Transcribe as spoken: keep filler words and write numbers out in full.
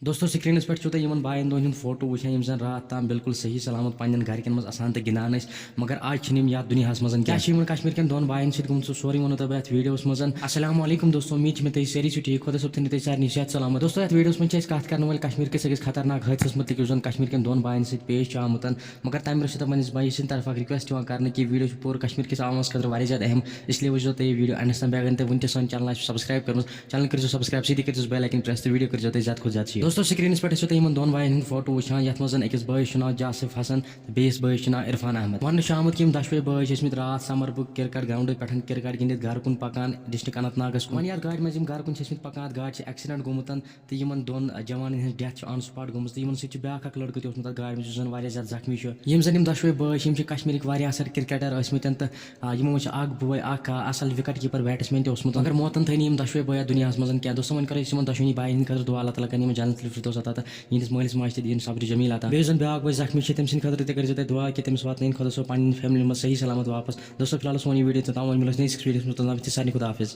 دوستو، سکرینس پٮ۪ٹھ چھُو تۄہہِ یِمن باین دۄن ہُنٛد فوٹو وٕچھان، یِم زن راتھ تام بالکل صحیح سلامت پننٮ۪ن گرِکٮ۪ن منٛز اسان تہٕ گِنٛدان ٲسۍ، مگر آز چھِنہٕ یِم یتھ دُنیاہس منٛز کینٛہہ۔ کیٛاہ چھُ یِمن کشمیٖر کٮ۪ن دۄن باین سۭتۍ گوٚمُت، سُہ سورُے ووٚنو تۄہہِ بہٕ یتھ ویڈیوس منٛز۔ السلام علیکم دوستو، امید چھِ مےٚ تُہۍ سٲری چھِو ٹھیٖک، خۄدا صٲب تھٲینو تُہۍ سارنٕے صحت سلامت۔ دوستو، یتھ ویڈیوس منٛز چھِ أسۍ کتھ کرن وٲلۍ کشمیٖر کِس أکِس خطرناک حٲدثس مُتعلق، یُس زن کشمیٖر کٮ۪ن دۄن باین سۭتۍ پیش چھُ آمُت، مگر تمہِ برونٛہہ چھِ تۄہہِ پننِس بٲیِس سٕنٛدِ طرفہٕ اکھ request یِوان کرنہٕ کہِ یہِ ویڈیو چھُ پوٗرٕ کشمیٖر کِس عوامس خٲطرٕ واریاہ زیادٕ اہم، اس لیے وٕچھزیو تُہۍ یہِ ویڈیو اینڈس تام۔ بیٚیہِ اگر نہٕ تۄہہِ وٕنہِ تہِ سٲنۍ channel آسہِ subscribe کٔرمٕژ، channel کٔرزیو subscribe، سۭتی کٔرزیو bell icon press تہٕ ویڈیو کٔرزیو تُہۍ زیادٕ کھۄتہٕ زیادٕ share۔ دوستو، سکرینس پٮ۪ٹھ ٲسِو تُہۍ یِمن دۄن باین ہُنٛد فوٹو وٕچھان، یتھ منٛز زن أکِس بٲیِس چھُ ناو جاسف حسن تہٕ بیٚیِس بٲیِس چھُ ناو عرفان احمد۔ وننہٕ چھُ آمُت کہِ یِم دۄشوے بٲے چھِ ٲسمٕتۍ راتھ سمر بُک کرکٹ گراؤنڈٕ پٮ۪ٹھ کرکٹ گِنٛدِتھ گرٕ کُن پکان district اننت ناگس کُن۔ وۄنۍ یتھ گاڑِ منٛز یِم گرٕ کُن چھِ ٲسمٕتۍ پکان، اتھ گاڑِ چھِ accident گوٚمُت تہٕ یِمن دۄن جوانن ہٕنٛز death چھِ on spot گٔمٕژ تہٕ یِمن سۭتۍ چھُ بیٛاکھ اکھ لڑکہٕ تہِ اوسمُت اتھ گاڑِ منٛز، یُس زن واریاہ زیادٕ زخمی چھُ۔ یِم زن یِم دۄشوے بٲے چھِ، یِم چھِ کشمیٖرٕکۍ واریاہ اصل کرکٹر ٲسمٕتۍ تہٕ آ، یِمو منٛز چھُ اکھ بوے، اکھ، آ، اصل wicket keeper batsman تہِ اوسمُت، مگر موتن تھٲے نہٕ یِم دۄشوے بٲے یتھ دُنیاہس منٛز کینٛہہ۔ دوستو، وۄنۍ کرو أسۍ یِمن دۄشوٕنی باین ہٕنٛدِ خٲطرٕ دُعا، اللہ تعالیٰ کرن یِمن جنت الفردوس عطا تہٕ یِہنٛدِس مٲلِس ماجہِ تہِ دِیِن صبر جمیل عطا۔ بیٚیہِ یُس زن بیٛاکھ بوے زخمی چھُ، تٔمۍ سٕنٛدِ خٲطرٕ تہِ کٔرزیٚو تُہۍ دُعا کہِ تٔمِس واتنٲیِن خۄدا صٲب پننہِ family منٛز صحیح سلامت واپس۔ دوستو، فی الحال اوس سون یہِ ویڈیو توٚتام، وۄنۍ مِلو أسۍ next ویڈیوس منٛز، توٚتام تہِ سارنٕے خۄدا حافظ۔